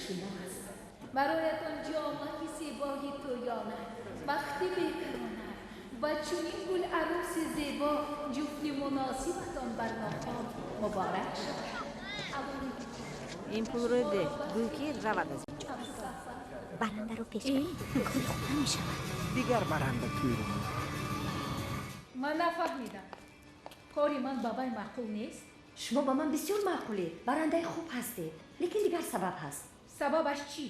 Шумо аст. Бароятон ҷомаи зебои тӯёна, бахти бекарона ва чунин гуларӯси зебо ҷуфти муносибатон бар нохон муборак шавад. Ин пулро де, гӯй ки равад аз инҷо. Барандаро пеш кунед, кори хуб намешавад. Дигар баранда тӯйро. Ман нафаҳмидам. Кори ман ба вай маъқул нест? Шумо ба ман бисёр маъқулед, барандаи хуб ҳастед, лекин дигар сабаб ҳаст. Сабабаш чӣ?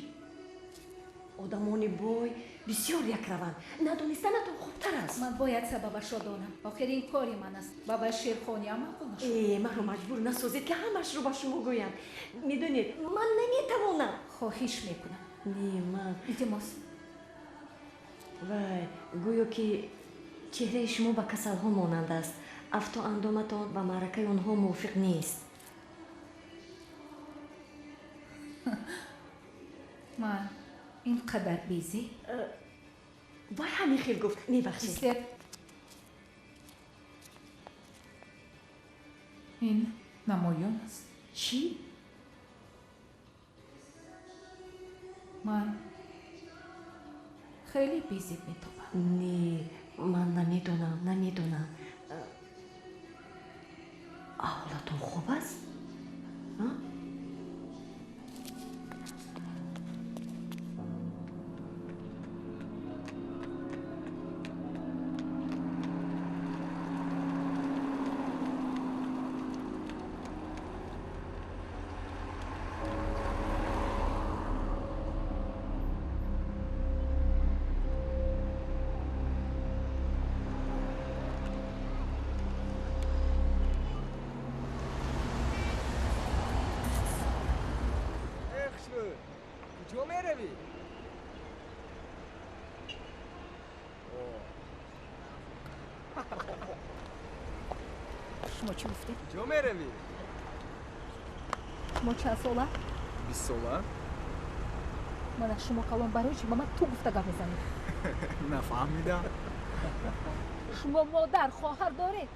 Одамони бой бисёр якраванд, надонистанатон хубтар аст. Ман бояд сабабашро донам. Охир ин кори ман аст. Ба вай шеърхониам маъқул нашуд. Э, маро маҷбур насозед, ки ҳамашро ба шумо гӯям. Медонед, ман наметавонам. Хоҳиш мекунам. Не, ман илтимос. Вай, гӯё ки чеҳраи шумо ба касалҳо монанд аст. Афту андоматон ба маъракаи онҳо мувофиқ нест. Ман ин қадар безӣ? Вай ҳамин хел гуфт, мебахшед. Истед. Ин намоён аст. Чӣ? Ман хеле безеб метобам. Не, ман намедонам, намедонам. Аҳолатон хуб аст? Куҷо меравӣ? Шумо чӣ гуфтед? Куҷо меравӣ? Шумо чанд сола? 20 сола. Ман аз шумо калон, барои чӣ ба ман ту гуфта гап мезанед? Нафаҳмидам. Шумо модар, хоҳар доред?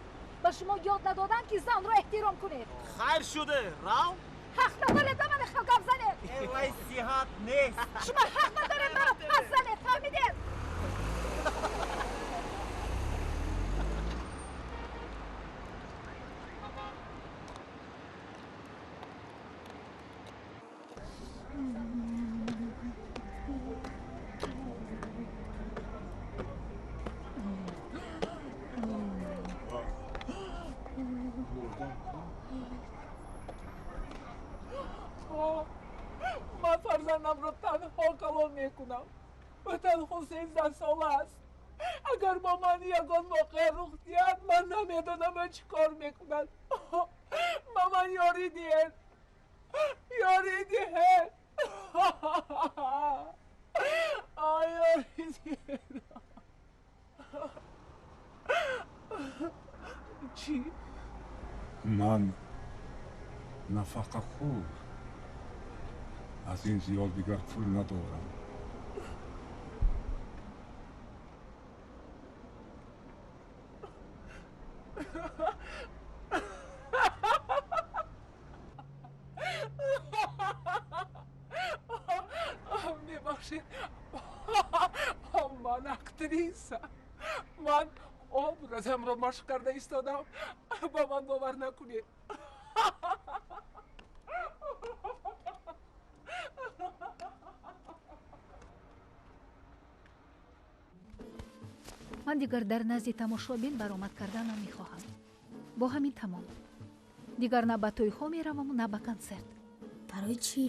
Ба шумо ёд надоданд, ки занро эҳтиром кунед? Хайр шуде, рав. Ҳақ надоред ба ман хел гап занед. Вай сиҳат нест. Шумо ҳақ надоред маро пас занед, фаҳмидед? Ман фарзандамро танҳо калон мекунам ва танҳо 13 сола аст. Агар бо ман ягон воқеа рух диҳад, ман намедонам чӣ кор мекунад. Ба ман ёрӣ диҳед, ёрӣ диҳед, ёрӣ диҳед. Чӣ? Ман нафақахӯр, аз ин зиёд дигар пул надорам. Мебахшед, ман актриса, ман образамро машқ карда истодам. Ба ман бовар накунед. Ман дигар дар назди тамошобин баромад карда намехоҳам. Бо ҳамин тамом. Дигар на ба тӯйҳо мераваму, на ба консерт. Барои чӣ?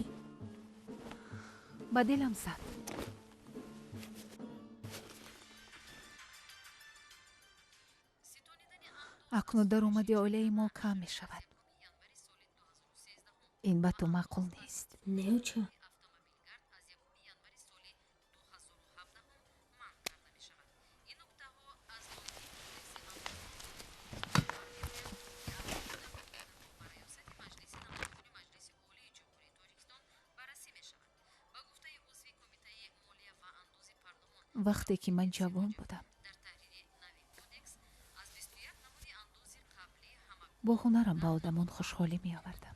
Ба дилам зад. Акнун даромади оилаи мо кам мешавад. Ин ба ту маъқул нест. Не, оча. Вақте ки ман ҷавон будам, бо ҳунарам ба одамон хушҳолӣ меовардам.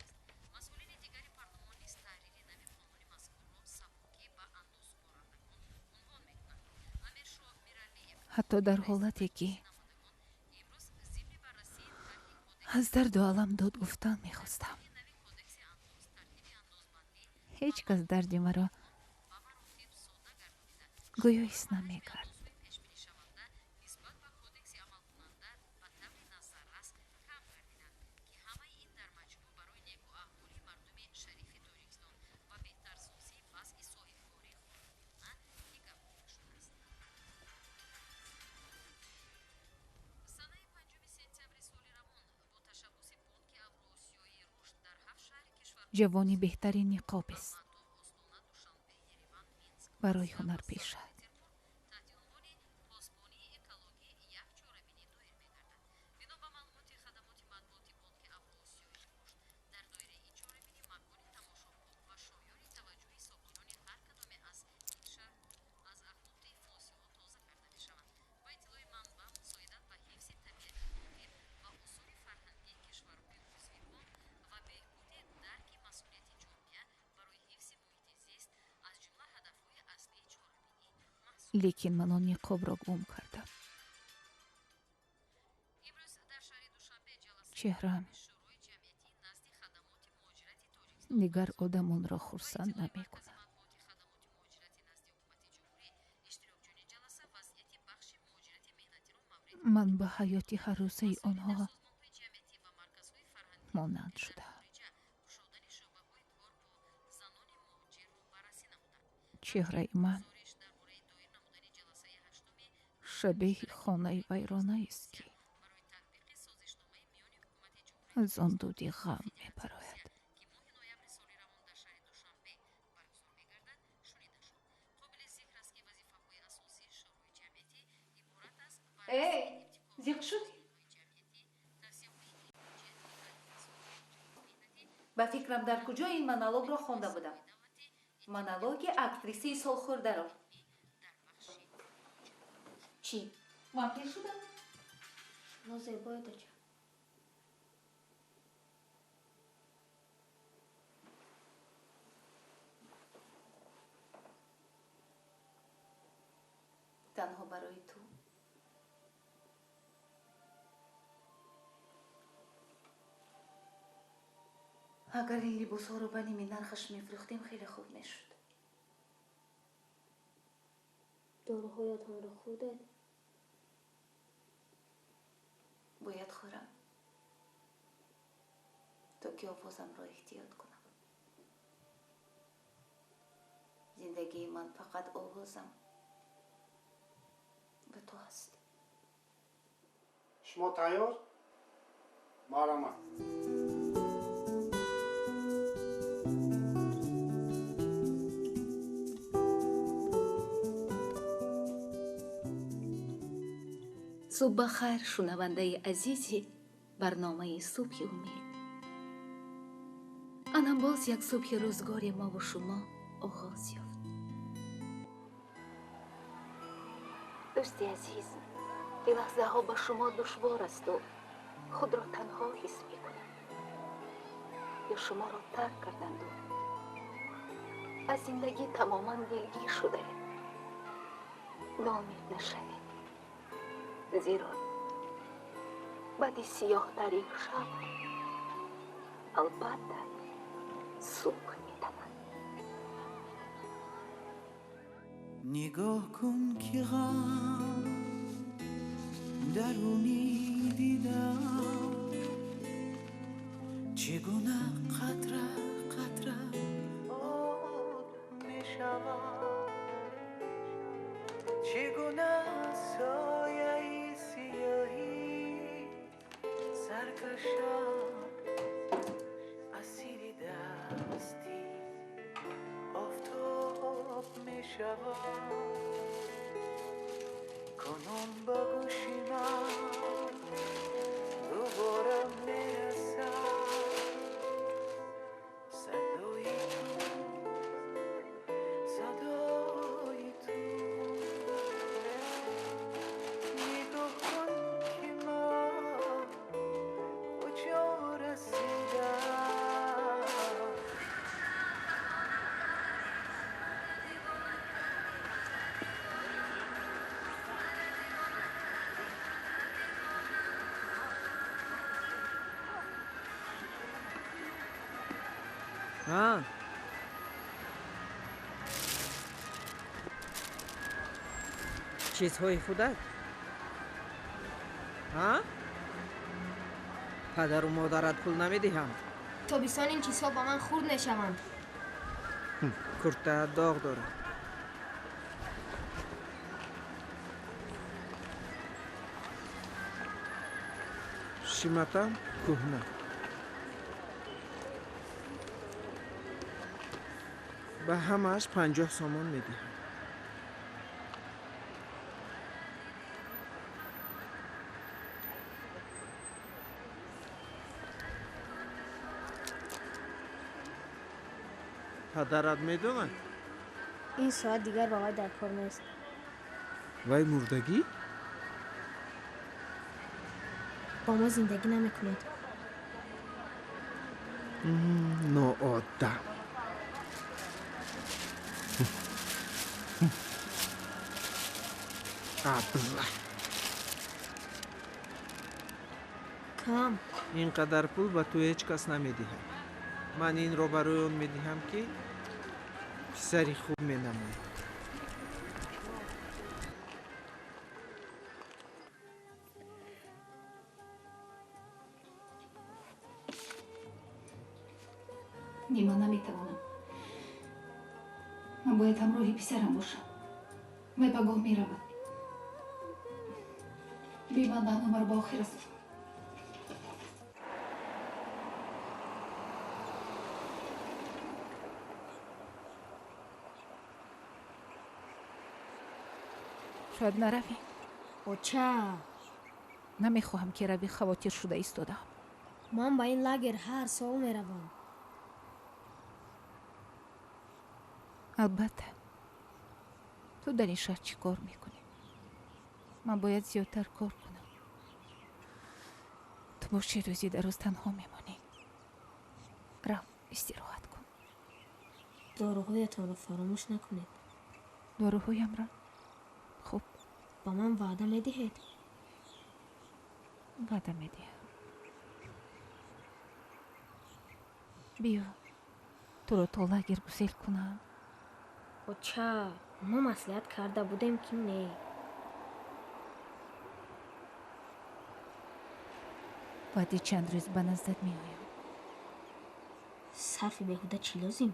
Ҳатто дар ҳолате ки аз дарду алам дод гуфтан мехостам, ҳеҷ кас дарди маро гӯё ҳис намекард. Ҷавонӣ беҳтарин ниқобест барои ҳунарпеша. Лекин ман он ниқобро гум кардам. Чеҳраам дигар одамонро хурсанд намекунад. Ман ба ҳаёти ҳаррӯзаи онҳо монанд шудаам. Чеҳраи ман шабеҳи хонаи вайронаест, ки аз он дуди ғам мебарояд. Э, зиқ шудӣ? Ба фикрам, дар куҷо ин монологро хонда будам. Монологи актрисаи солхӯрдаро. Чӣ? Вампир шудам? Шумо зебоед, ача. Танҳо барои ту. Агар ин либосҳоро ба ними нархаш мефурӯхтем, хеле хуб мешуд. Доруҳоятонро хӯрдед? Бояд хӯрам, то ки овозамро эҳтиёт кунам. Зиндагии ман фақат овозам ва ту ҳастӣ. Шумо тайёр? Марҳамат. Субҳ ба хайр, шунавандаи азизи барномаи Субҳи умед. Анам боз як субҳи рӯзгори мову шумо оғоз ёфт. Дӯсти азиз, ин лаҳзаҳо ба шумо душвор асту худро танҳо ҳис мекунад. Ё шуморо тарк карданду аз зиндагӣ тамоман дилгир шудаед. Ноумед нашавед, зеро баъди сиёҳтарин шаб албатта субҳ метамад. Нигоҳ кун, ки ғам даруни дидам, чӣ гуна қатра қатра об мешавад, чӣ гуна сояи сиёҳӣ саркашам, асири дасти офтоб мешавад. Кунун ба гӯши ман дубора мерасад садои ту, садои ту. Нигоҳ кун, ки ман куҷо расидам. Чанд? Чизҳои худат? Ҳа? Падару модарат пул намедиҳанд? Тобистон ин чизҳо ба ман хурд мешаванд. Куртаат доғ дорад. Шиматам кӯҳна. Ба ҳамааш 50 сомон медиҳам. Падарат медонад? Ин соат дигар ба вай дар кор нест. Вай мурдагӣ? Бо мо зиндагӣ намекунад. Ноодам. Абла. Кам. Ин қадар пул ба ту ҳеҷ кас намедиҳад. Ман инро барои он медиҳам, ки писари хуб менамоӣ. Не, ман наметавонам. Ман бояд ҳамроҳи писарам бошам. Вай пагоҳ меравад. Бе ман барномаро ба охир расон. Шояд наравӣ. Оча. Намехоҳам, ки равӣ, хавотир шуда истодаам. Ман ба ин лагер ҳар сол меравам. Албатта. Ту дар ин шаҳр чӣ кор мекунӣ? Ман бояд зиёдтар кор кунам. Ту боши рӯзи дароз танҳо мемонӣ. Рав, истироҳат кун. Доруҳоятонро фаромӯш накунед. Доруҳоямро? Хуб. Ба ман ваъда медиҳед? Ваъда медиҳам. Биё, туро то лагер гусел кунам. Оча, мо маслиҳат карда будем, ки не. Баъди чанд рӯз ба наздат меоям. Сарфи беҳуда чӣ лозим?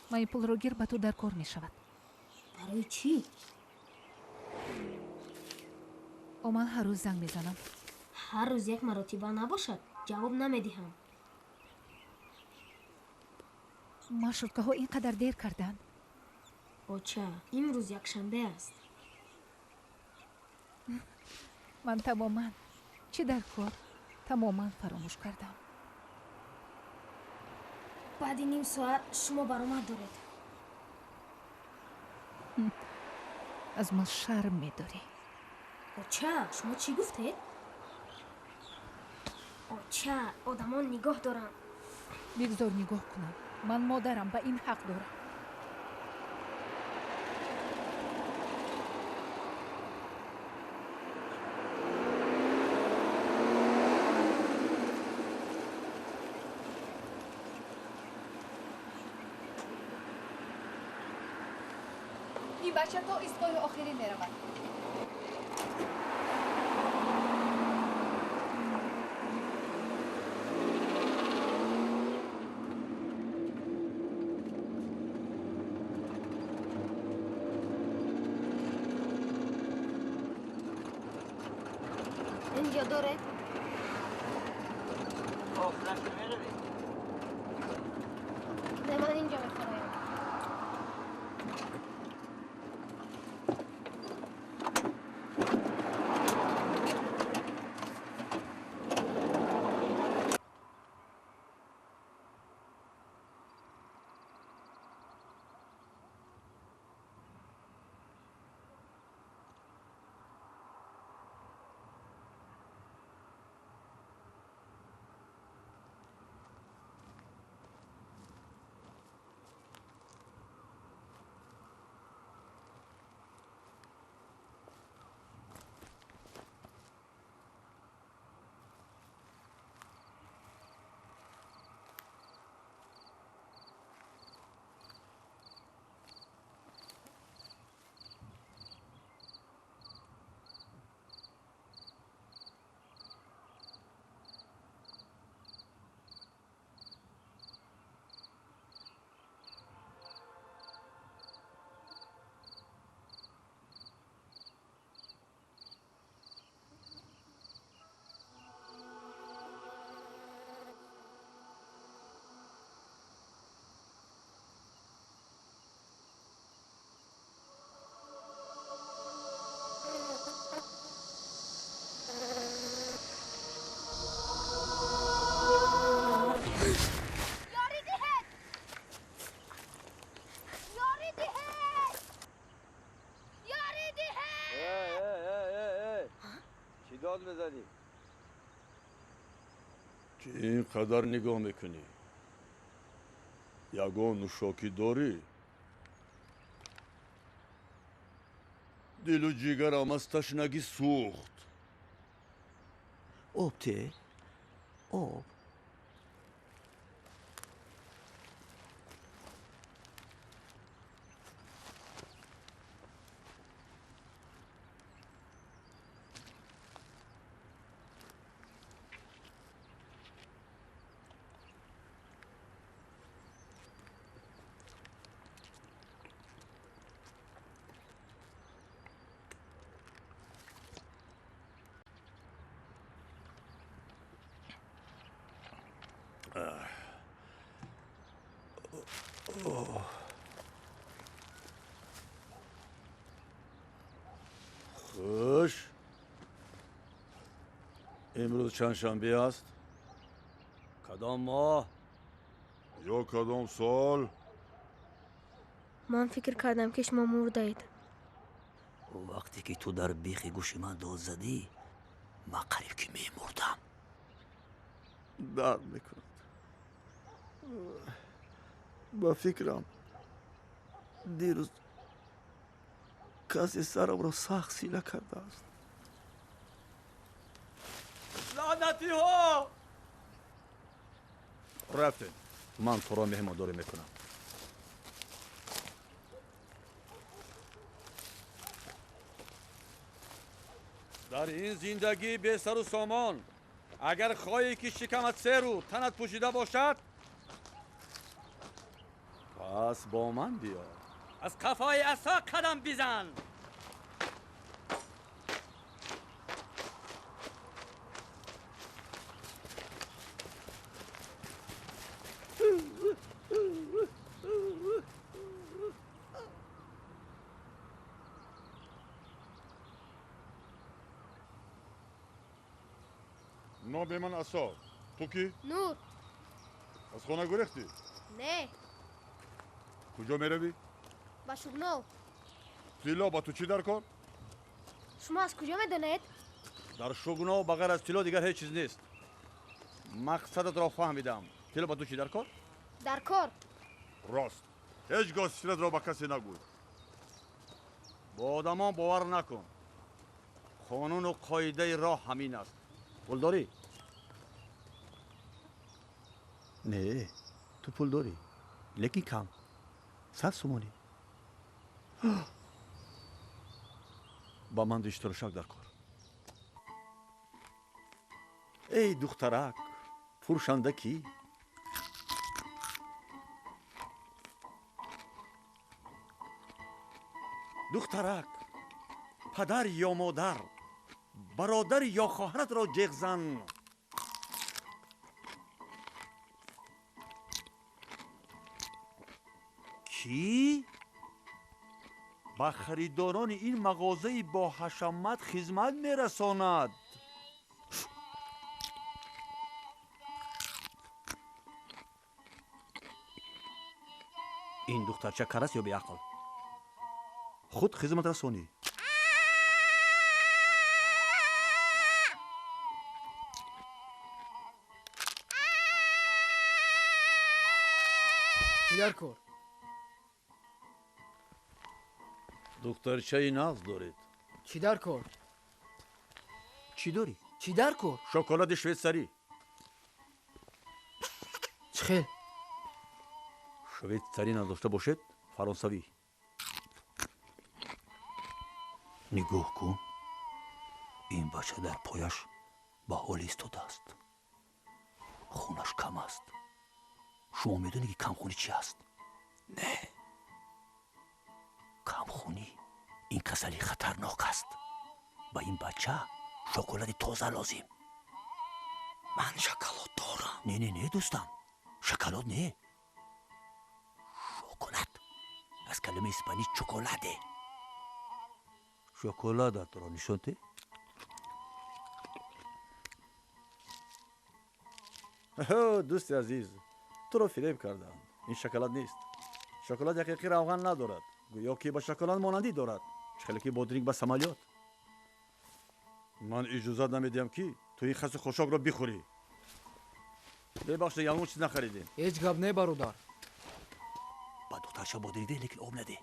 Ман ин пулро гир, ба ту дар кор мешавад. Барои чӣ? О, ман ҳар рӯз занг мезанам. Ҳар рӯз як маротиба набошад, ҷавоб намедиҳам. Маршруткаҳо ин қадар дер карданд. Оча, имрӯз якшанбе аст. Ман тамоман чӣ дар кор, тамоман фаромӯш кардам. Баъди ним соат шумо баромад доред. Аз ман шарм медорӣ. Оча, шумо чӣ гуфтед? Оча, одамон нигоҳ доранд. Бигзор нигоҳ кунам. Ман модарам, ба ин ҳақ дорам. Ин бача то истгоҳи охирин меравад. Инҷо доред? Охираш намеравӣ? Не, ман инҷо мефароям. داد بزنی. چی اینقدر نگاه میکنی؟ یگان نوشاکی داری؟ دل و جیگرم از تشنگی سوخت. آب ته؟ آب. خوش. امروز چند شنبه است؟ کدام ماه؟ یا کدام سال؟ من فکر کردم که شما مردید. وقتی که تو در بیخ گوش من داد زدی من قریب که میمردم. درد میکند. با فکرم دیروز کسی سرم را سخت سیله کرده است. لعنتی ها! رفتیم. من تو را مهمانداری میکنم. در این زندگی به سر و سامان اگر خواهی که شکمت سر و تنت پوشیده باشد پس با من بیا. از قفای عصا قدم بزن. نام من عصا. تو کی؟ نور. از خانه گریختی؟ نه. کجا میروی؟ با شغنو. طلا با تو چی در کار؟ شما از کجا میدانید؟ در شغنو بغیر از طلا دیگر هیچ چیز نیست. مقصدت را فهمیدم. طلا با تو چی در کار؟ در کار. راست. هیچگاه سرت را به کسی نگوی. با آدمان باور نکن. قانون و قاعده راه همین است. پول داری؟ نه، تو پول داری لیکن کم. 100 سومانی. با من دیشترشک در کار. ای دخترک فروشنده کی؟ دخترک پدر یا مادر، برادر یا خواهرت را جیغ زن. کی؟ ба харидорони ин мағозаи боҳашамат хизмат мерасонад. Ин духтарча кар аст ё беақл? Худ хизматрасонӣ. Чӣ дар кор? Духтарчаи нағз доред. Чӣ дар кор? Чӣ дорӣ? Чӣ дар кор? Шоколади швейцарӣ. Чӣ хел? Швейцарӣ надошта бошед, фаронсавӣ. Нигоҳ кун, ин бача дар пояш ба ҳол истодааст. Хунаш кам аст. Шумо медонед ки камхунӣ чи аст? Не. Камхунӣ ин касали хатарнок аст. Ба ин бача шоколади тоза лозим. Ман шоколад дорам. Не, не, не, дӯстам, шоколад не, шоколад. Аз калимаи испанӣ чоколаде. Шоколадатро нишон де. Дӯсти азиз, туро фиреб карданд. Ин шоколад нест. Шоколад ҳақиқӣ равған надорад. Гӯё ки ба шоколад монандӣ дорад. Чӣ хеле ки бодринг ба самолёт. Ман иҷозат намедиҳам, ки ту ин хасу хошокро бихӯрӣ. Бебахшед, ягон чиз нахаридем. Ҳеҷ гап не, бародар. Ба духтарча бодиринг деҳ, лекин об надеҳ.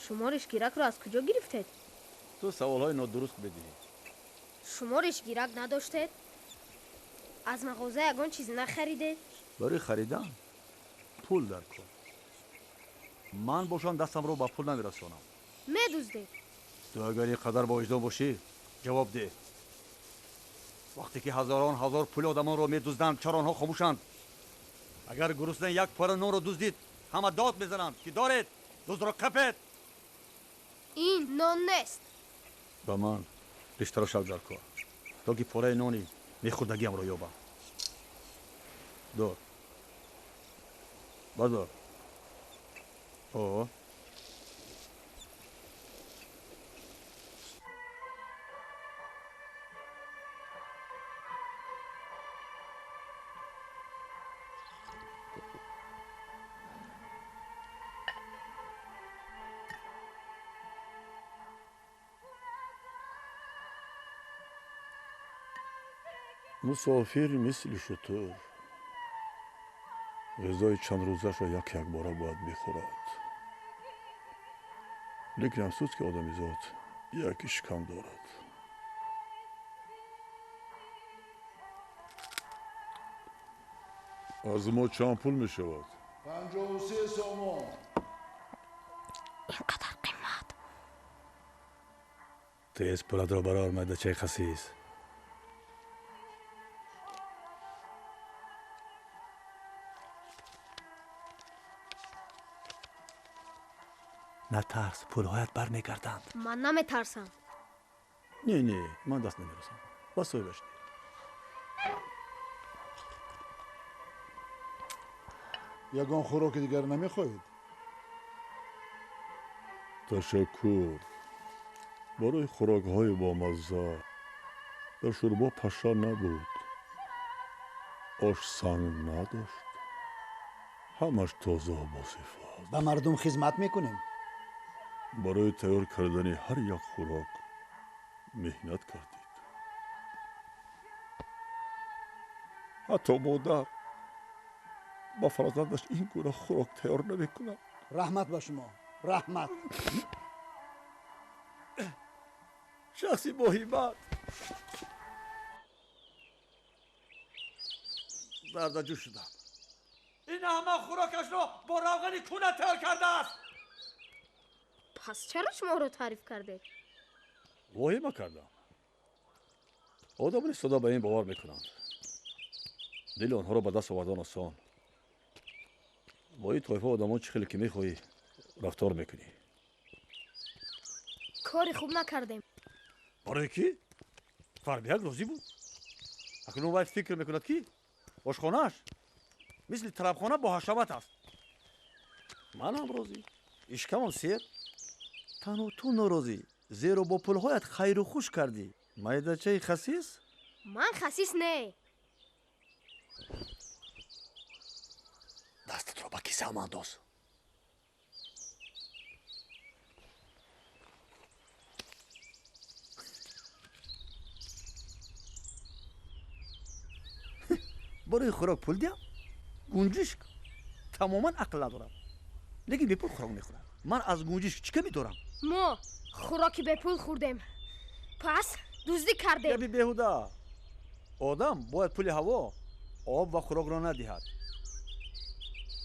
Шумо ришгиракро аз куҷо гирифтед? Ту саволҳои нодуруст медиҳӣ. Шумо ришгирак надоштед? Аз мағоза ягон чиз нахаридед? Барои харидан пул дар кор. Ман бошам, дастамро ба пул намерасонам. Медуздед. Ту агар ин қадар бовиҷдон бошӣ, ҷавоб деҳ. Вақте ки ҳазорон ҳазор пули одамонро медузданд, чаро онҳо хомӯшанд? Агар гурусна як пора нонро дуздид, ҳама дод мезананд, ки доред, дуздро қапед. Ин нон нест. Ба ман риштарошак дар кор, то ки пораи нони мехӯрдагиамро ёбам. Дор, бардор. О, мусофир мисли шутур ғизои чандрӯзашро як якбора бояд бихӯрад. Лекин афсӯс, ки одамизод як шикам дорад. Аз мо чанд пул мешавад? 53 сомон. Ин қадар қимат? Тез пулатро барор, майдачаи хасис. Натарс, пулҳоят бармегарданд. Ман наметарсам. Не, не, ман даст намерасам. Ба соҳибаш деҳ. Ягон хӯроки дигар намехоҳед? Ташаккур барои хӯрокҳои бомазза. Дар шӯрбо паша набуд, ош санг надошт, ҳамаш тоза босифат. Ба мардум хизмат мекунем. Барои тайёр кардани ҳар як хӯрок меҳнат кардед. Ҳатто модар ба фарзандаш ин гуна хӯрок тайёр намекунад. Раҳмат ба шумо, раҳмат. Шахси боҳимат. Дардаҷӯ шудам. Ин ҳама хӯрокашро бо равғани куна тайёр кардааст. Пас чаро шуморо таъриф кардед? Воҳима кардам. Одамони сода ба ин бовар мекунанд. Дили онҳоро ба даст овардан осон. Бо ин тоифа одамон чӣ хеле ки мехоҳӣ рафтор мекунӣ. Кори хуб накардем. Барои кӣ? Фарбияк розӣ буд. Акнун вай фикр мекунад, ки ошхонааш мисли тарабхона бо ҳашамат аст. Манам розӣ, ишкамам сер. Танҳо ту норозӣ, зеро бо пулҳоят хайру хуш кардӣ. Майдачаи хасис? Ман хасис не. Дастатро ба кисаам андоз. Барои хӯрок пул диҳам? Гунҷишк тамоман ақл надорад, лекин бепул хӯрок мехӯрад. Ман аз гунҷишк чӣ ками дорам? Мо хӯроки бепул хӯрдем, пас дуздӣ кардем. Габи беҳуда. Одам бояд пули ҳаво, об ва хӯрокро надиҳад.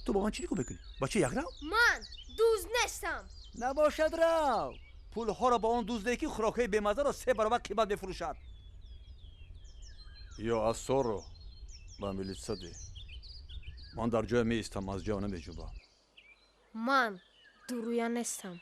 Ту бо ман чӣ нигоҳ мекунӣ? Бача якрав? Ман дузд нестам. Набошад, рав. Пулҳоро ба он дуздае, ки хӯрокҳои бемаззаро се баробар қимат мефурӯшад. Ё асорро ба милитса деҳ. Ман дар ҷоя меистам, аз ҷоя намеҷунбам. Ман дурӯя нестам.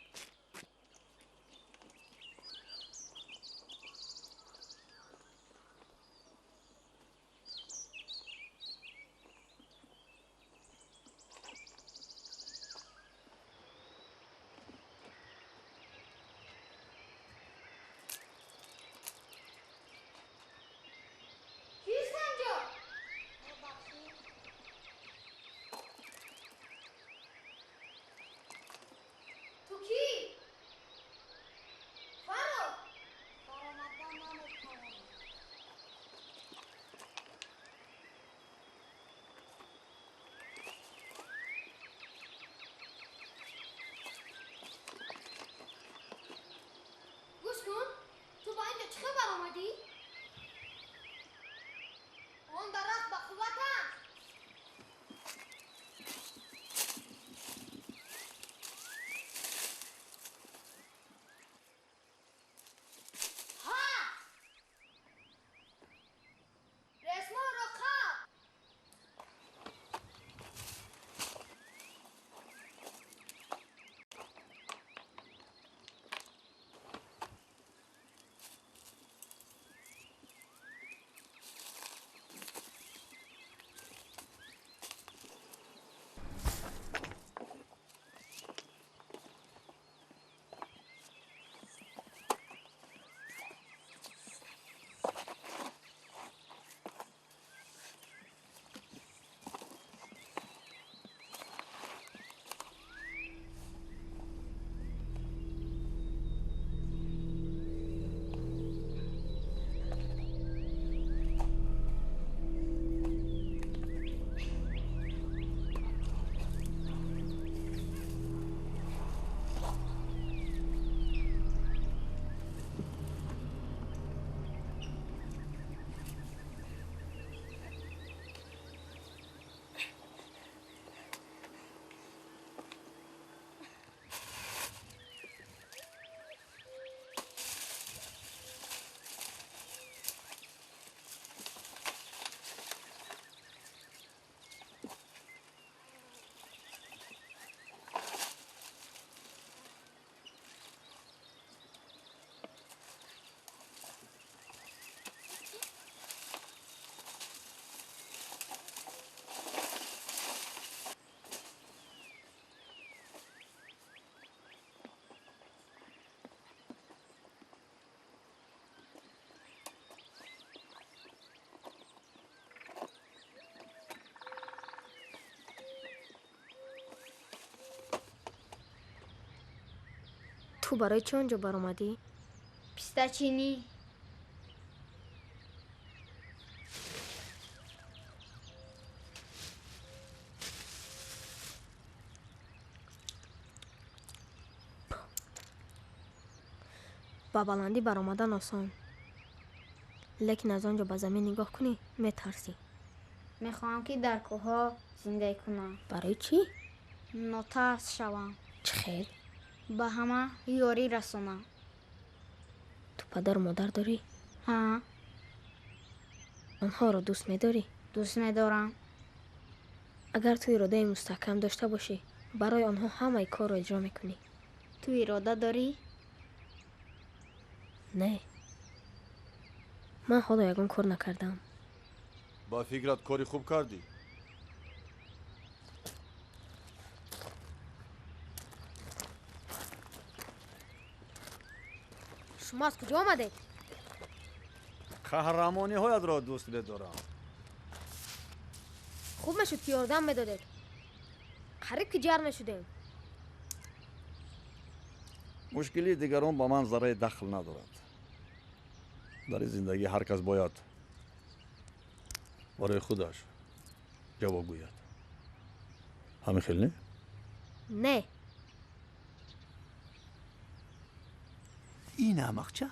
Ту барои чӣ он ҷо баромадӣ? Пистачинӣ. Ба баландӣ баромадан осон, лекин аз он ҷо ба замин нигоҳ кунӣ, метарсӣ. Мехоҳам, ки дар кӯҳҳо зиндагӣ кунам. Барои чӣ? Нотарс шавам. Чӣ хел? Ба ҳама ёрӣ расонам. Ту падару модар дорӣ? Ҳа. Онҳоро дӯст медорӣ? Дӯст медорам. Агар ту иродаи мустаҳкам дошта бошӣ, барои онҳо ҳамаи корро иҷро мекунӣ. Ту ирода дорӣ? Не, ман ҳоло ягон кор накардам. Ба фикрат, кори хуб кардӣ? Шумо аз куҷо омадед? Қаҳрамониҳоятро дӯст медорам. Хуб мешуд, ки ёрдам медодед. Қариб ки ҷар мешудем. Мушкилии дигарон ба ман зарраи дахл надорад. Дар ин зиндагӣ ҳар кас бояд барои худаш ҷавоб гӯяд. Ҳамин хел не? Не. Ин аҳмақча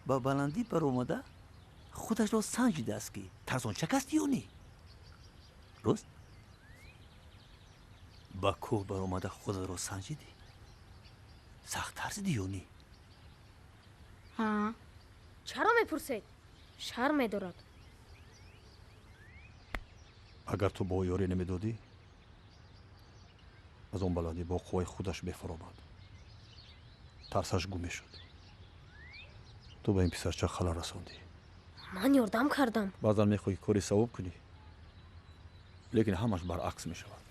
ба баландӣ баромада худашро санҷидааст, ки тарсончак аст ё не. Рост, ба кӯҳ баромада худатро санҷидӣ, сахт тарсидӣ ё не? Ҳа. Чаро мепурсед? Шарм медорад. Агар ту бо ёрӣ намедодӣ, аз он баландӣ бо қувваи худаш мефаромад, тарсаш гум мешуд. Ту ба ин писарча халал расондӣ. Ман ёрдам кардам. Баъзан мехоҳӣ кори савоб кунӣ, лекин ҳамаш баръакс мешавад.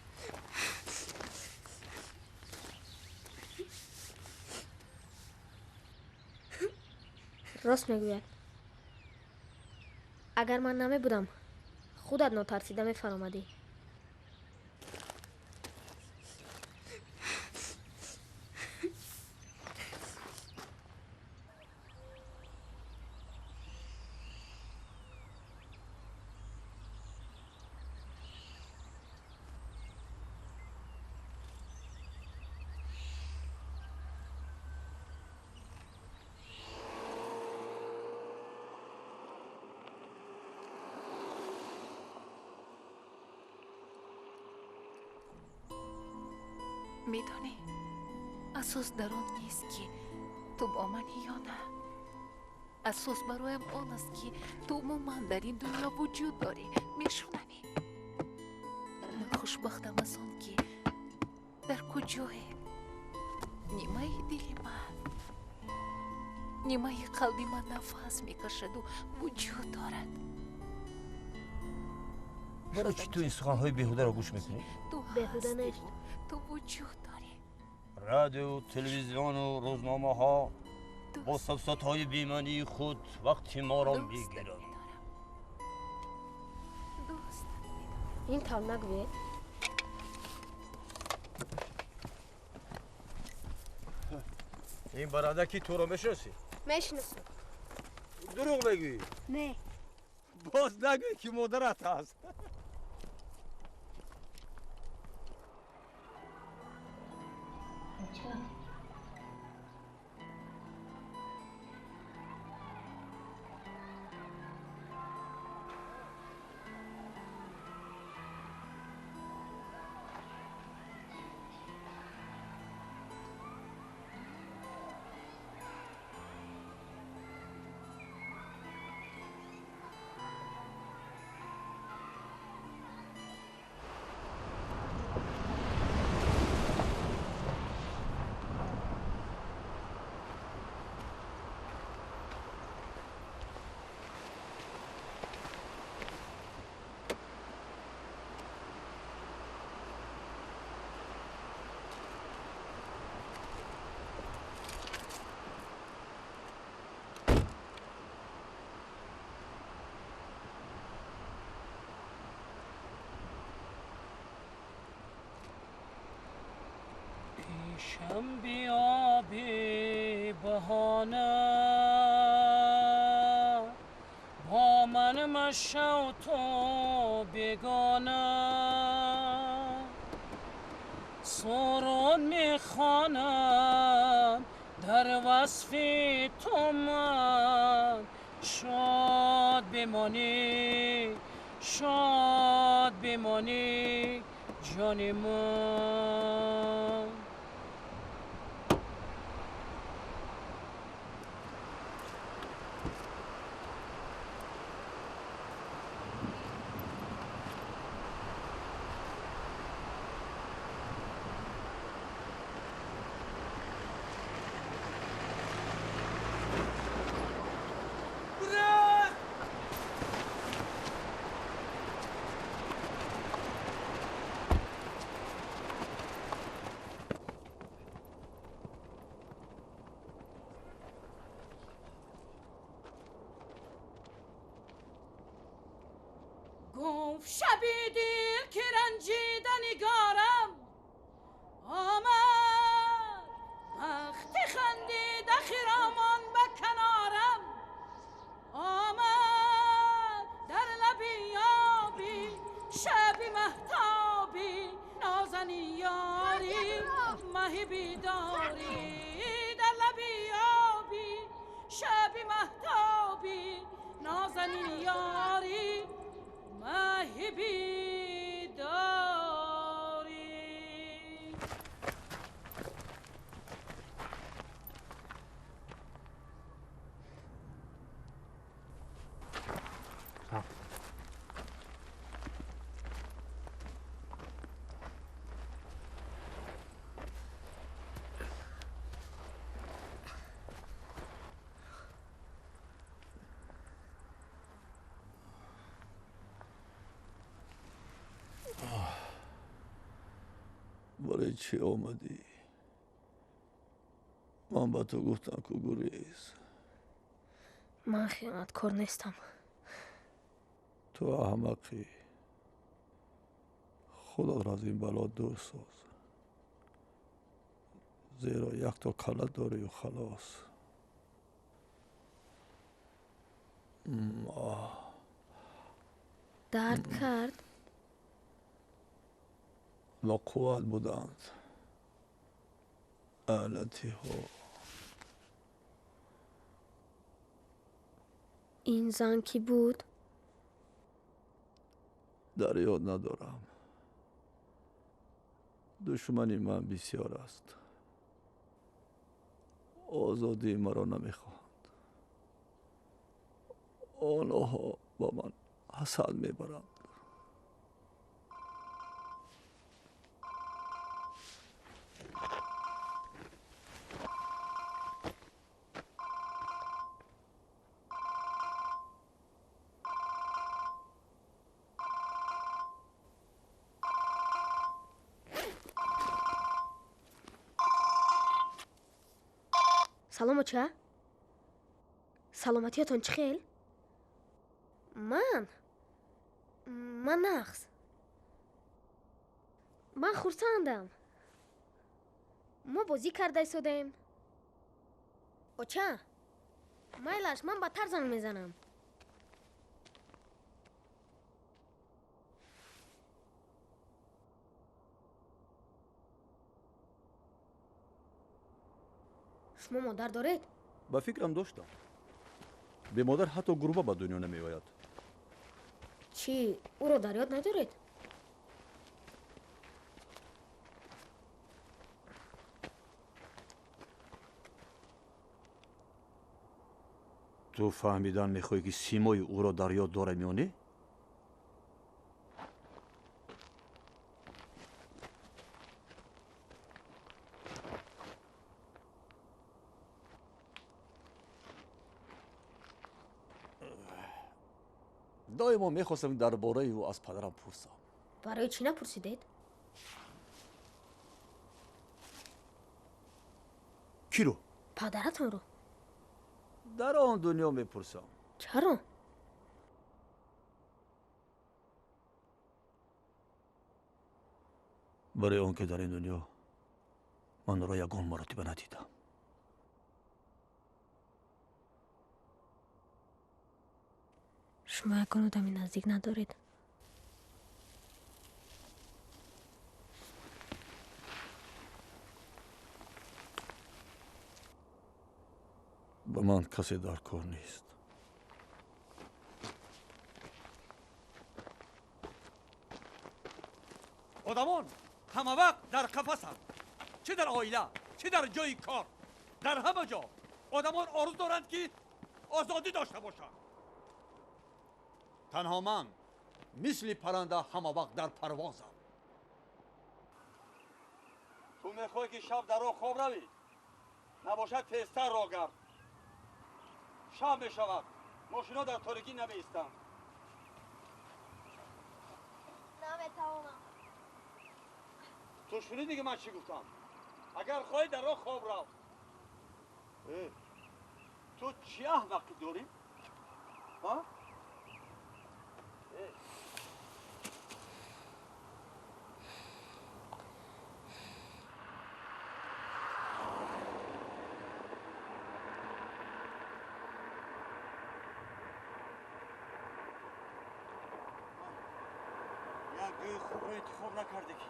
Рост мегӯяд. Агар ман намебудам, худат нотарсида мефаромадӣ. Медонӣ, асос дар он нест, ки ту бо манӣ ё на. Асос бароям он аст, ки ту умуман дар ин дунё вуҷуд дорӣ. Мешунавӣ? Ман хушбахтам аз он, ки дар куҷое нимаи дили ман, нимаи қалби ман нафас мекашаду вуҷуд дорад. Барои чӣ ту ин суханҳои беҳударо гӯш мекунӣ? Беҳуда нест. Ту вуҷуд дорӣ. Радио, телевизиону рӯзномаҳо бо сафсатҳои бемаънии худ вақти моро мегиранд. Ин тавр нагӯед. Ин барада ки туро мешиносӣ? Мешиносам. Дурӯғ мегӯӣ? Не. Боз нагӯӣ, ки модарат аст. پیشم بیا бебаҳона, бо ман машав ту бегона. Суруд мехонам дар васфи ту ман, шод бимонӣ, шод бимонӣ ҷони ман. گفت شبی دل که رنجیده نگارم آمد، وقتی خندیده خرامان به کنارم آمد. در لبی آبی شبی مهتابی، نازنین یاری مه بیداری. در لبی آبی شبی مهتابی، نازنین یاری مه بیداری. Барои чӣ омадӣ? Ман ба ту гуфтам, ку гурез. Ман хиёнаткор нестам. Ту аҳмақӣ. Худатро аз ин бало дур соз, зеро якто калла дорию халос. Дард кард? Бо қувват буданд алатиҳо. Ин зан кӣ буд? Дар ёд надорам. Душмани ман бисёр аст. Озодии маро намехоҳанд. Онҳо ба ман ҳасад мебаранд. Салом, оча. Саломатиятон чӣ хел? Ман нағз. Ман хурсандам. Мо бозӣ карда истодаем. Оча, майлаш, ман бадтар занг мезанам. Шумо модар доред? Ба фикрам доштам. Бемодар ҳатто гурба ба дунё намеояд. Чӣ, ӯро дар ёд надоред? Ту фаҳмидан мехоҳӣ, ки симои ӯро дар ёд дорам ё не? Доимо мехостам дар бораи ӯ аз падарам пурсам. Барои чӣ напурсидед? Киро? Падаратонро. Дар он дунё мепурсам. Чаро? Барои он ки дар ин дунё ман ӯро ягон маротиба надидам. Шумо ягон одами наздик надоред? Ба ман касе дар кор нест. Одамон ҳама вақт дар қафасанд, чӣ дар оила, чӣ дар ҷои кор, дар ҳама ҷо одамон орзу доранд, ки озодӣ дошта бошанд. Танҳо ман мисли парранда ҳама вақт дар парвозам. Ту мехоҳӣ, ки шаб дар роҳ хоб равӣ? Набошад, тезтар роҳ гард. Шаб мешавад, мошино дар торикӣ намеистанд. Наметавонам. Ту шунидӣ, ки ман чӣ гуфтам? Агар хоҳӣ, дар роҳ хоб рав. Ту чӣ аҳмақӣ дорӣ? А? Як ҷои хубро интихоб накардӣ, ки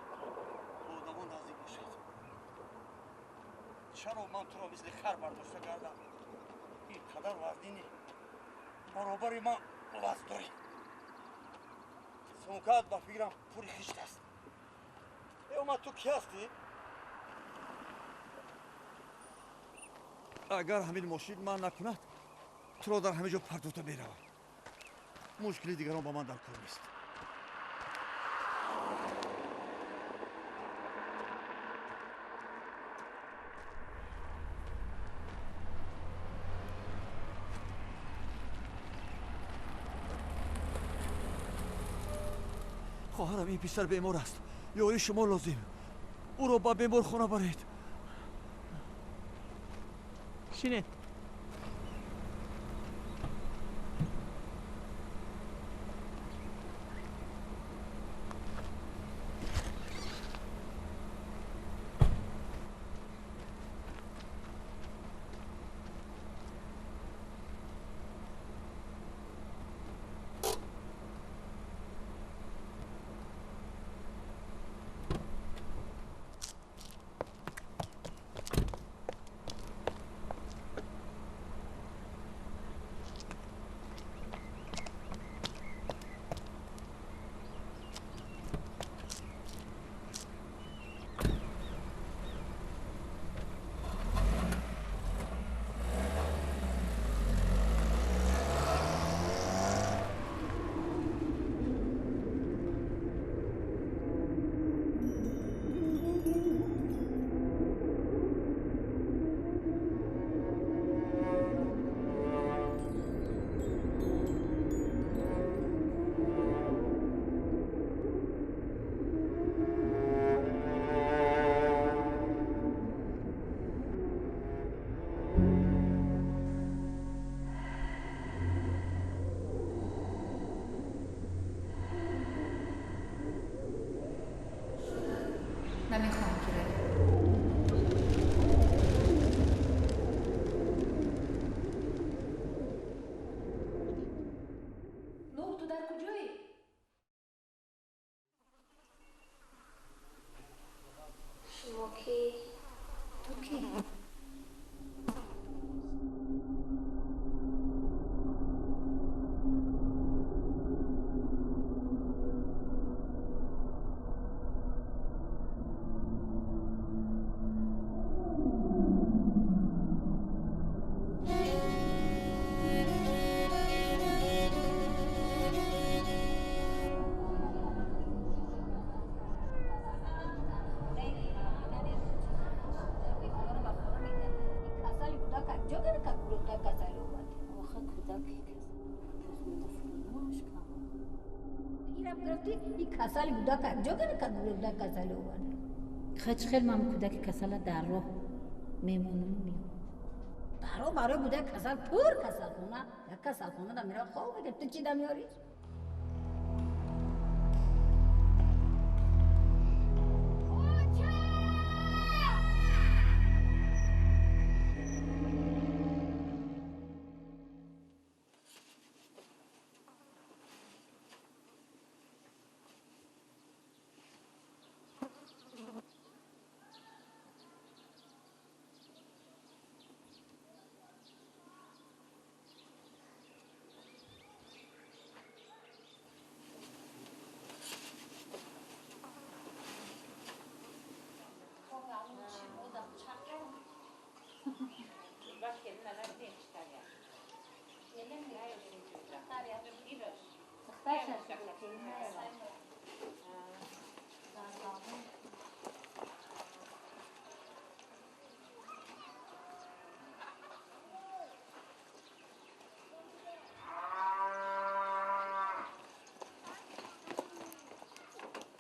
бо одамон наздик бошад. Чаро ман туро мисли хар бардошта гардам? Ин қадар вазнинӣ, баробари ман вазн дорӣ. Сумкаат, ба фикрам, пури хишт аст. Э, омад, ту кӣ ҳастӣ? Агар ҳамин мошин ман накунад, туро дар ҳамин ҷо партофта меравам. Мушкили дигарон ба ман дар кор нест. Хоҳарам, ин писар бемор аст, ёрии шумо лозим. Ӯро ба беморхона баред. Шинед. Намехоҳам, ки равӣ. Нур, ту дар куҷоӣ? Шумо кӣ? Ту кӣ? Касали кӯдак ҷо гирифта, касали овард. Хач хел ман кӯдаки касала дар роҳ мемонам, меом. Дар роҳ барои кӯдак касал пур касалхона, як касалхона да мера хоб мекард. Ту чӣ да меорӣ?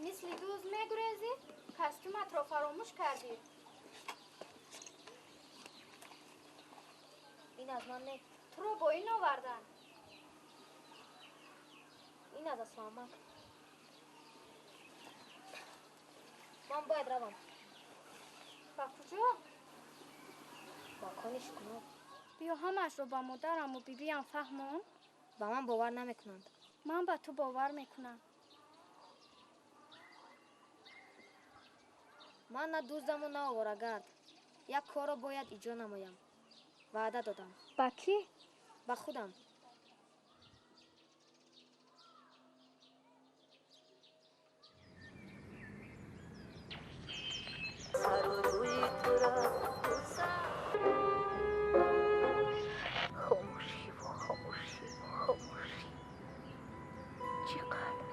Мисли дузд мегурезӣ, костюматро фаромӯш кардӣ. Ин аз ман не. Туро бо ин оварданд. Ин аз Асломак. Ман бояд равам. Ба куҷо? Ба кони шукуноб. Биё ҳамаашро ба модараму бибиям фаҳмон. Ба ман бовар намекунанд. Ман ба ту бовар мекунам. Ман на дуздаму на оворагард. Як корро бояд иҷро намоям. Ваъда додам. Ба кӣ? Ба худам. Хомӯшиву хомӯшиву хомӯшӣ. Чӣ қадр,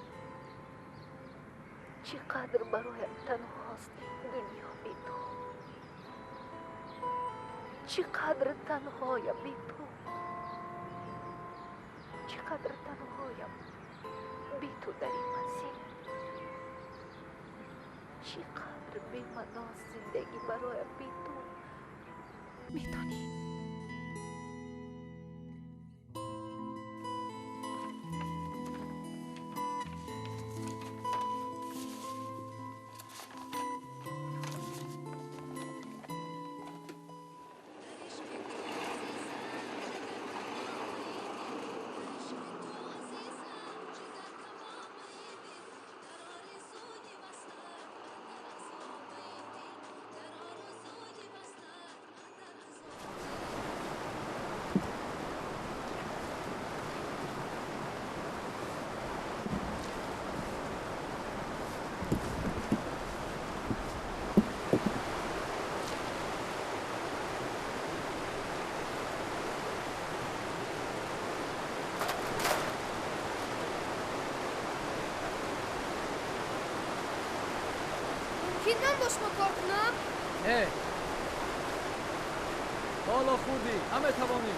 чӣ қадр бароям танҳост дунё бе ту. Чӣ қадр танҳоям бе ту. Чӣ қадр танҳоям бе ту дар ин манзил. Чӣ қадр бемаъност зиндагӣ бароям бе ту. Медонӣ, Мумкин ман бо шумо кор кунам? Не. Ҳоло хурдӣ, наметавонӣ.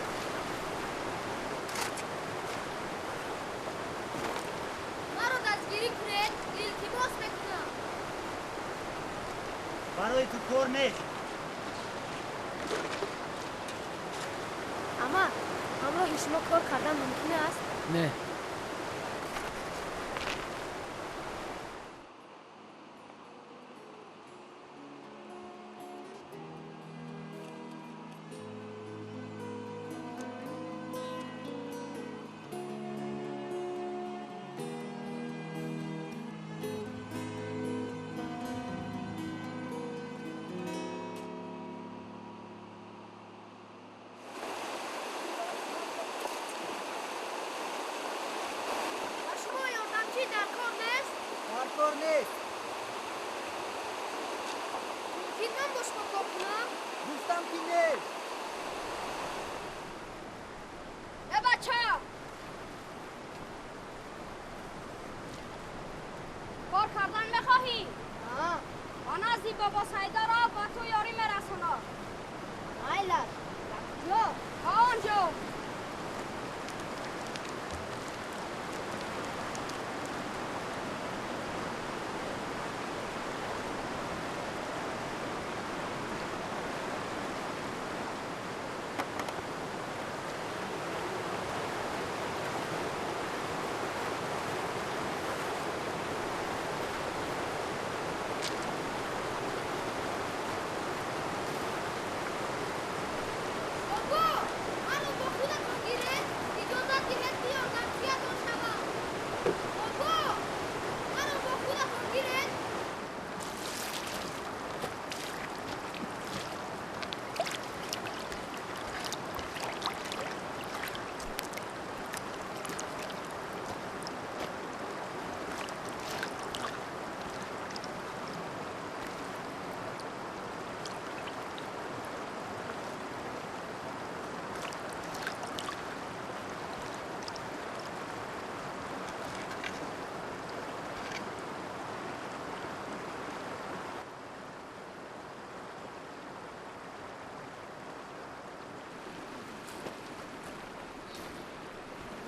Маро дастгирӣ кунед, илтимос мекунам. Барои ту кор нест. Амак, ҳамроҳи шумо кор кардан мумкин аст? Не.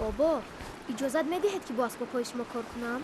Бобо, иҷозат медиҳед, ки бо асбобҳои шумо кор кунам?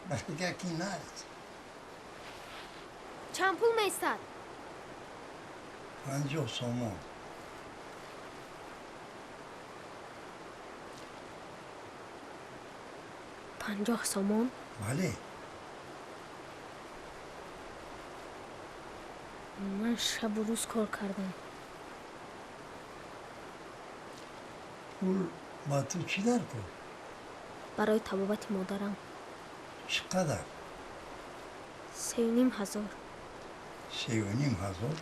Бахтигаки нағз. Чанд пул меистад? 50 сомон. 50 сомон? Бале. Ман шабу рӯз кор кардам. Пул ба ту чӣ дар кор? Барои табобати модарам. Чӣ қадар? 3 500. 3 500?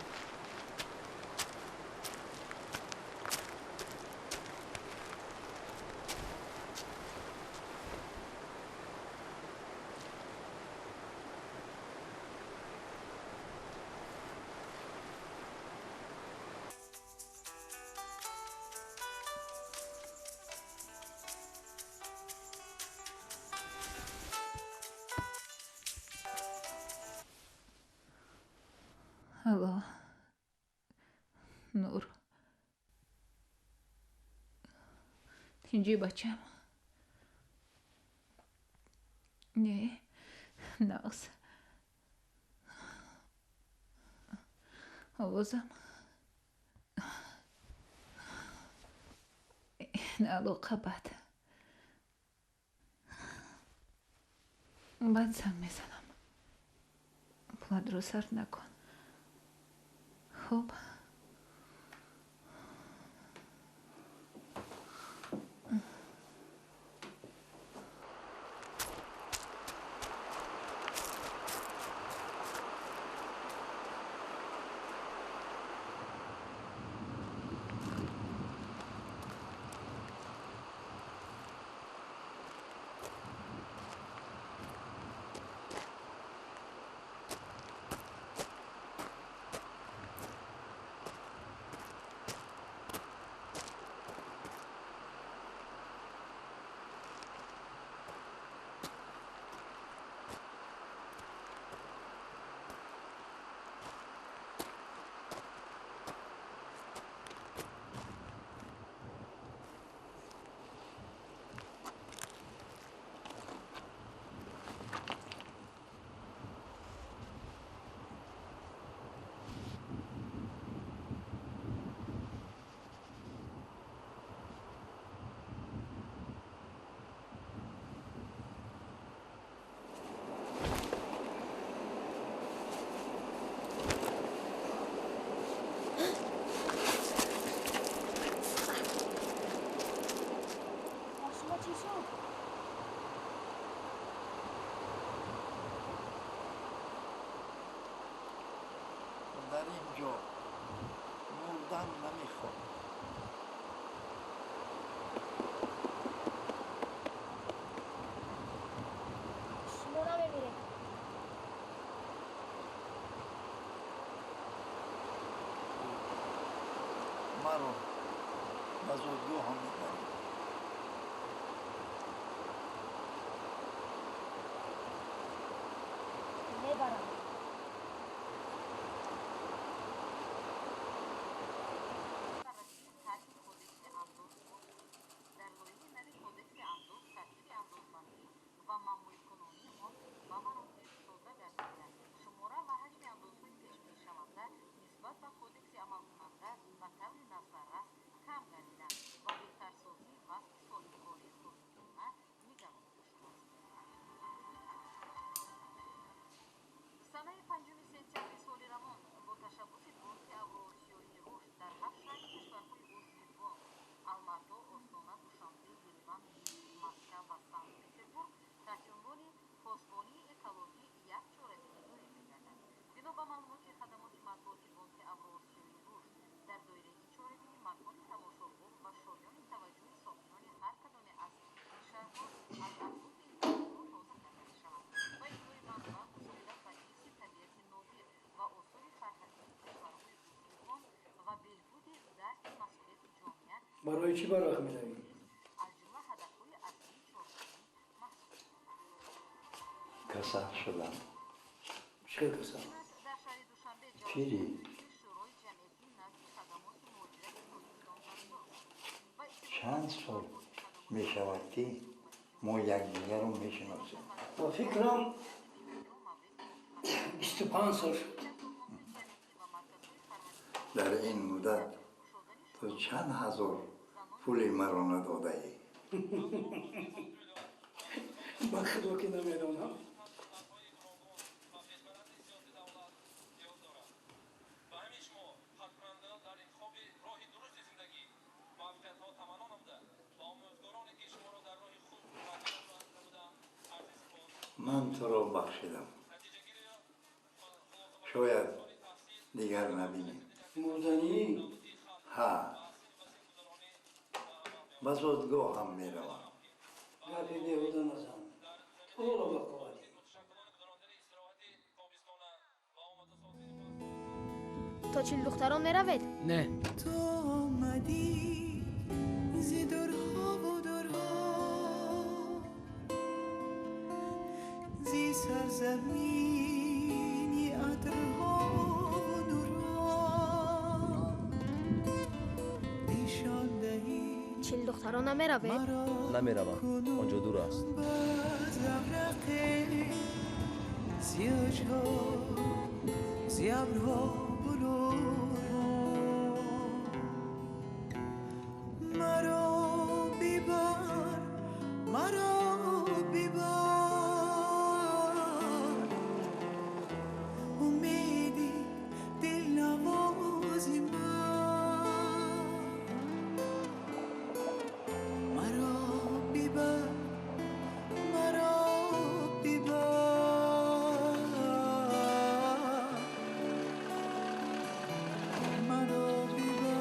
Алло, Нур. Тинҷӣ, бачам? Не, нағз. Овозам алоқа бад. Баъд занг мезанам. Пулатро сарф накун. Хуб. Дар ин ҷо мурдан намехоҳам. Шумо намемиред. Маро ба зодгоҳам мебаред. Мебарам. Барои чӣ барақ менавӣ? Касал шудам. Чӣ хел касал? Пирӣ. Чанд сол мешавад, ки мо якдигарро мешиносем. Ба фикрам 25 сол шуд. Дар ин муддат ту чанд ҳазор пули маро надодаӣ? Ба худо ки намедонам. Ман туро бахшидам. Шояд дигар набинем. Мурданӣ? Ҳа. Ба зодгоҳам меравам. Гапи беҳуда назан. Ту ҳоло ба қувватӣ. То Чилдухтарон меравед? Не. Ту омадӣ зи дурҳову дурҳо, зи сарзамини атрҳову нурҳо нишон даҳӣ. Чилдухтарон намеравед? Намеравам, он ҷо дур аст. Заврақе зи авҷҳо, зи абрҳо булурҳо маро бибар, маро бибар, умеди дилнавози ман, маро бибар, маро бибар, маро бибар.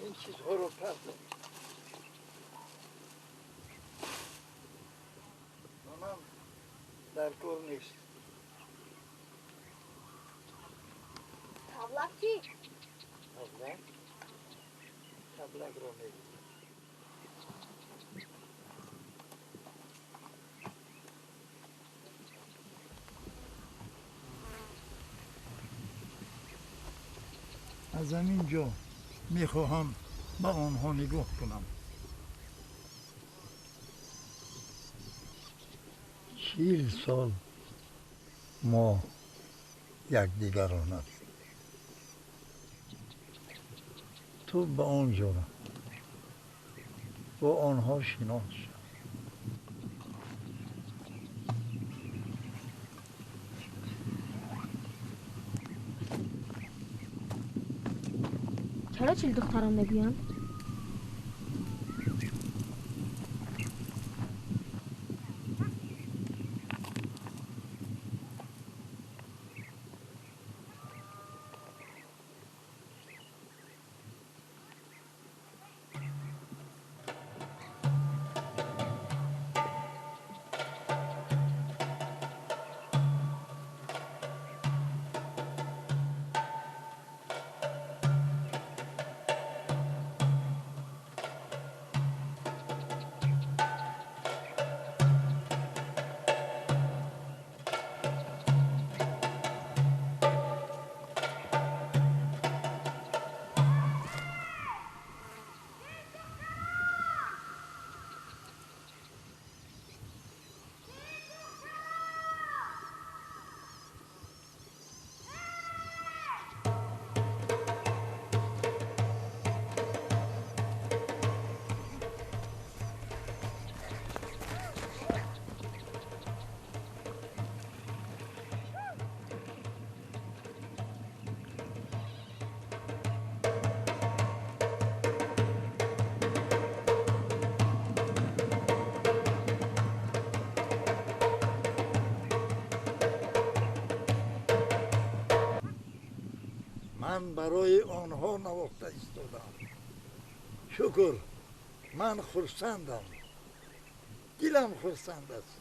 Ин чизҳоро партоб. Ба ман дар кор нест. Тавлак чӣ? Тавлак? Таблакро мегӯям. Аз ҳамин ҷо мехоҳам ба онҳо нигоҳ кунам. 40 сол мо якдигарро надидем. Ту ба он ҷо рафт, бо онҳо шинос шав. Чаро Чилдухтарон мегӯянд? Ман барои онҳо навохта истодам. Шукр, ман хурсандам. Дилам хурсанд аст.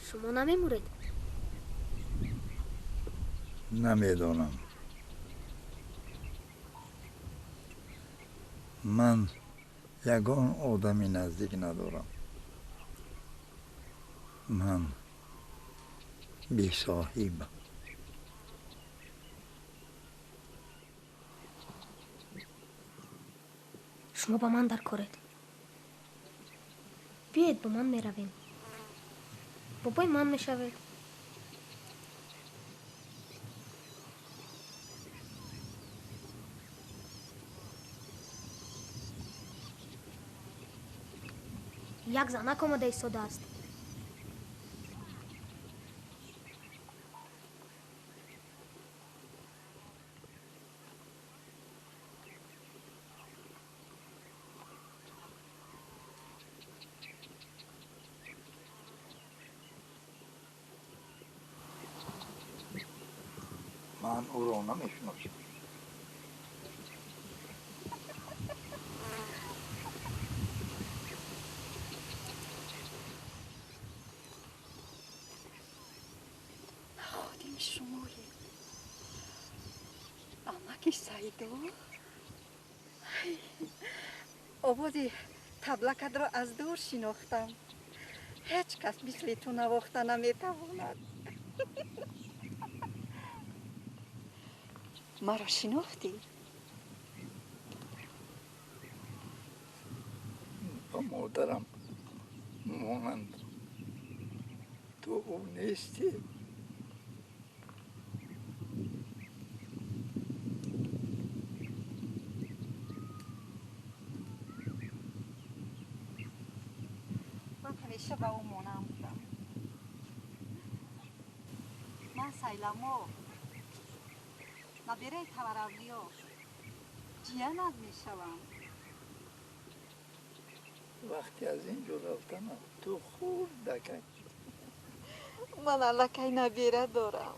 Шумо намемуред? Намедонам. Ман ягон одами наздик надорам. Ман бесоҳибам. Шумо ба ман даркоред. Биёед, бо ман меравем. Бобои ман мешавед. Як занак омада истодааст. Ман ӯро намешиносам. Ходими шумоем. Амаки Саидо? Овози таблакатро аз дур шинохтам. Ҳеҷ кас мисли ту навохта наметавонад. Маро шинохтӣ? Ба модарам монанд. Ту ӯ нестӣ? Ман ҳамеша ба ӯ монанд будам. Ман Сайламо, набираи Таваравлиё, ҷиянат мешавам. Вақте аз ин ҷо рафтанам, ту хурдакак. Ман аллакай набира дорам.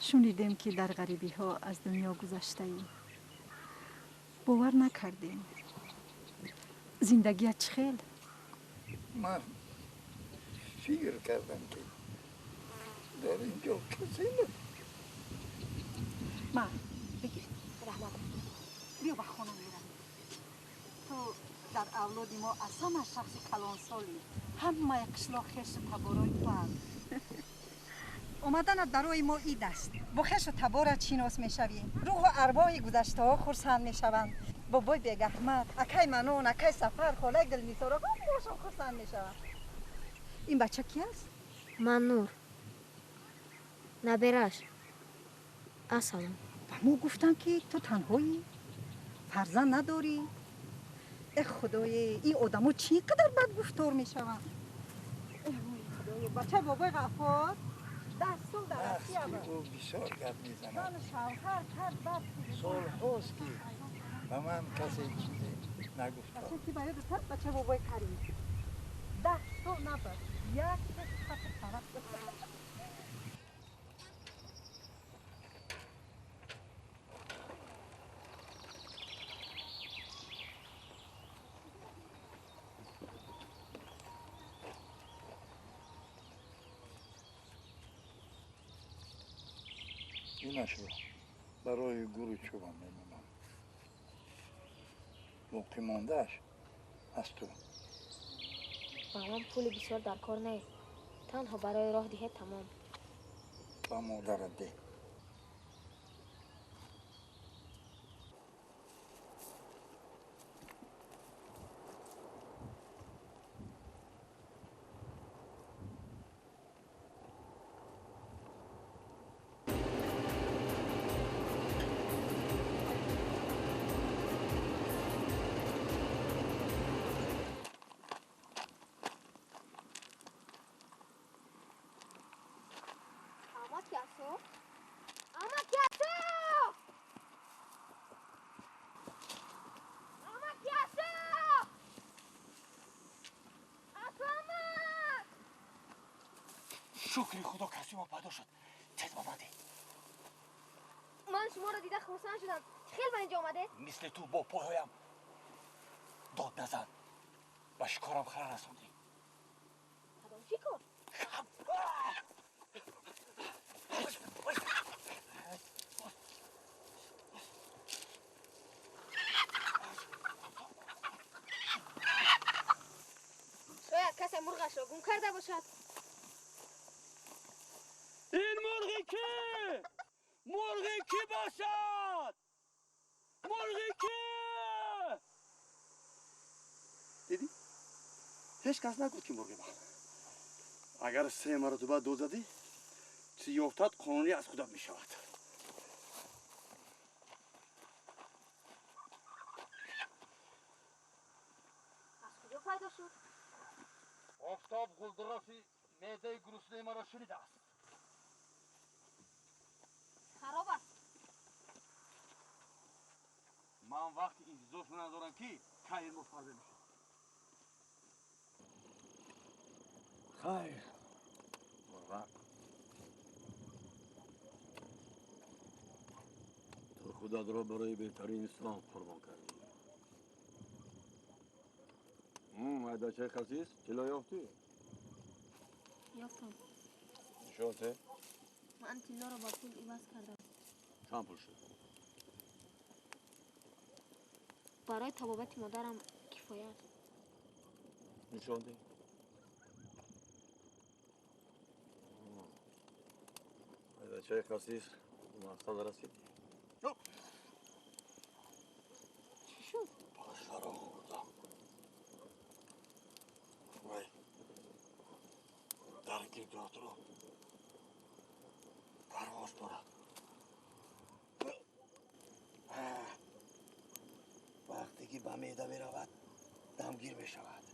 Шунидем, ки дар ғарибиҳо аз дунё гузаштаӣ. Бовар накардем. Зиндагият чӣ хел? Ман фикр кардам, ки дар ин ҷо касе набуд. Ма, бигир. Раҳмат. Биё, ба хона меравем. Ту дар авлоди мо аз ҳама шахси калонсолӣ. Ҳамаи қишлоқ хешу таборои туанд. Омаданат барои мо ид аст. Бо хешу таборат шинос мешавӣ. Рӯҳу арвоҳи гузаштаҳо хурсанд мешаванд. Бобои Бегаҳмад, акай Манон, акай Сафар, холаи Дилнисоро ҳамаашон хурсанд мешаванд. Ин бача ки аст? Ман Нур. Набераш. Ассалом. Ба мо гуфтанд, ки ту танҳоӣ, фарзанд надорӣ. Э худое, ин одамо чӣ қадар бадгуфтор мешаванд. Худое, бачаи бобои Ғаффор 10 сол дар Россия буд. Ӯ бисёр гап мезанад. Зану шавҳар кард, баъд Солҳост, ки ба ман касе чизе нагуфта. Бача ки ба ёдат аст, бачаи бобои Карим. 10 сол набуд. Як хати тараф. Инашро барои гуру чӯбам мемонам. Боқимондааш аз ту. Ба ман пули бисёр дар кор не. Танҳо барои роҳ диҳед, тамом. Ба модарат деҳ. Шукри худо, костюмам пайдо шуд. Тез ба ман деҳ. Ман шуморо дида хурсанд шудам. Чӣ хел ба инҷо омадед? Мисли ту бо пойҳоям дод назан. Ба шикорам халал расондӣ. Кадом шикор? Шояд касе мурғашро гум карда бошад. Ин мурғи кӣ? Мурғи кӣ бошад? Мурғи кӣ? Дидӣ? Ҳеҷ кас нагуфт, ки мурғи ман. Агар се маротиба дод задӣ, чизи ёфтат қонунӣ аз худат мешавад. Аз куҷо пайдо шуд? Офтоб гулдуроси меъдаи гуруснаи маро шунидааст. Хароб аст. Ман вақти интизор шуда надорам, ки кай ин мурғ фарбе мешавад. Хайр, мурғак, ту худатро барои беҳтарин инсон қурбон кардӣ. Майдачаи хасис, тилло ёфтӣ? Ёфтам. Нишон те. Ман тиллоро ба пул иваз кардам. Чанд пул шуд? Барои табобати модарам кифоя аст. Нишон де. Майдачаи хасис, мақсад расидӣ. Чӣ шуд? Пашаро хӯрдам. Вай дар гирду атроф парвоз дорад. Вақте ки ба меъда меравад, дамгир мешавад.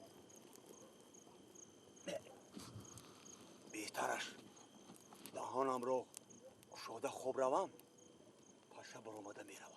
Беҳтараш даҳонамро кушода хоб равам, паша баромада меравад.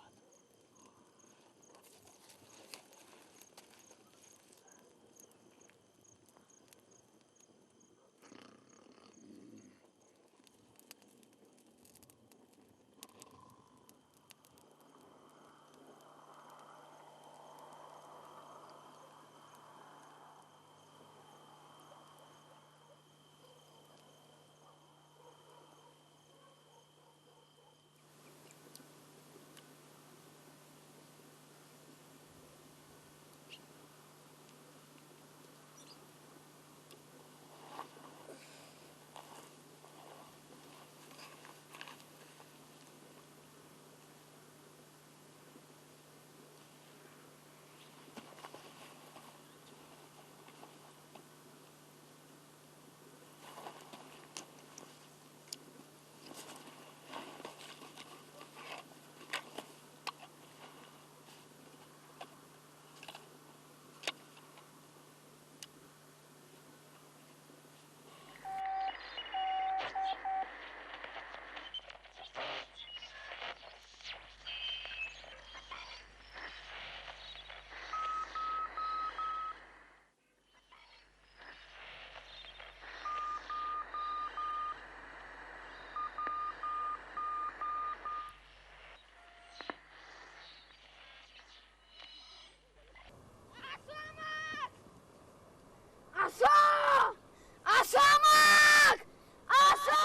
Асо! Асомак! Асо!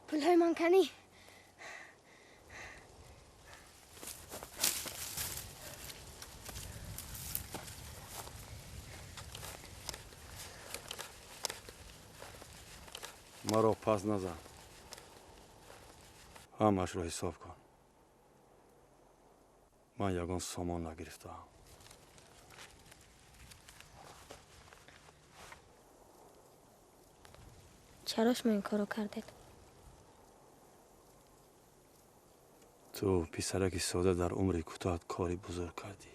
Пулҳои ман канӣ? Маро пас назан. Ҳамашро ҳисоб кун. Ман ягон сомон нагирифтаам. Чаро шумо ин корро кардед? Ту писараки сода дар умри кӯтоҳат кори бузург кардӣ.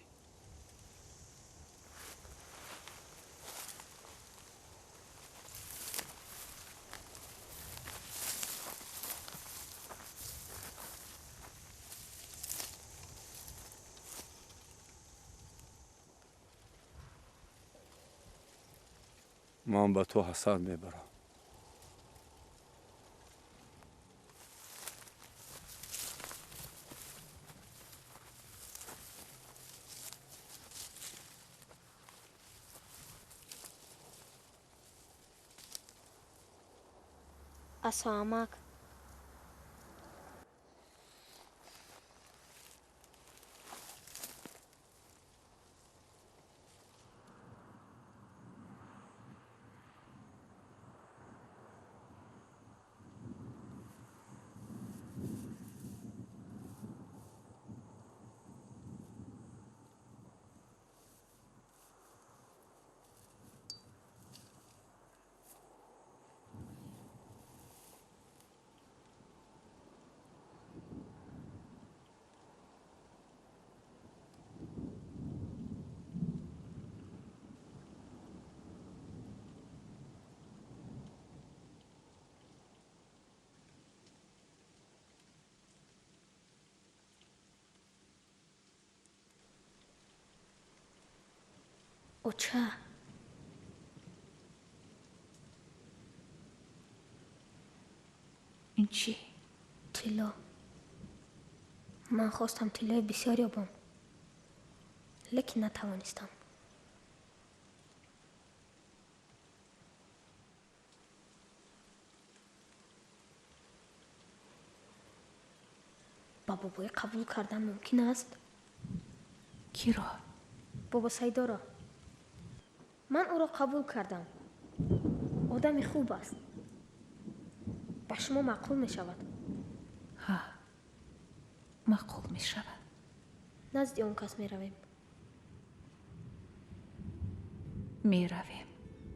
Ман ба ту ҳасад мебарам. Асо амак. Оча. Ин чӣ? Тилло. Ман хостам тиллои бисёр ёбам, лекин натавонистам. Ба бобоӣ қабул кардан мумкин аст? Киро? Бобо Сайдоро. Ман ӯро қабул кардам. Одами хуб аст. Ба шумо маъқул мешавад. Ҳа, маъқул мешавад. Назди он кас меравем. Меравем.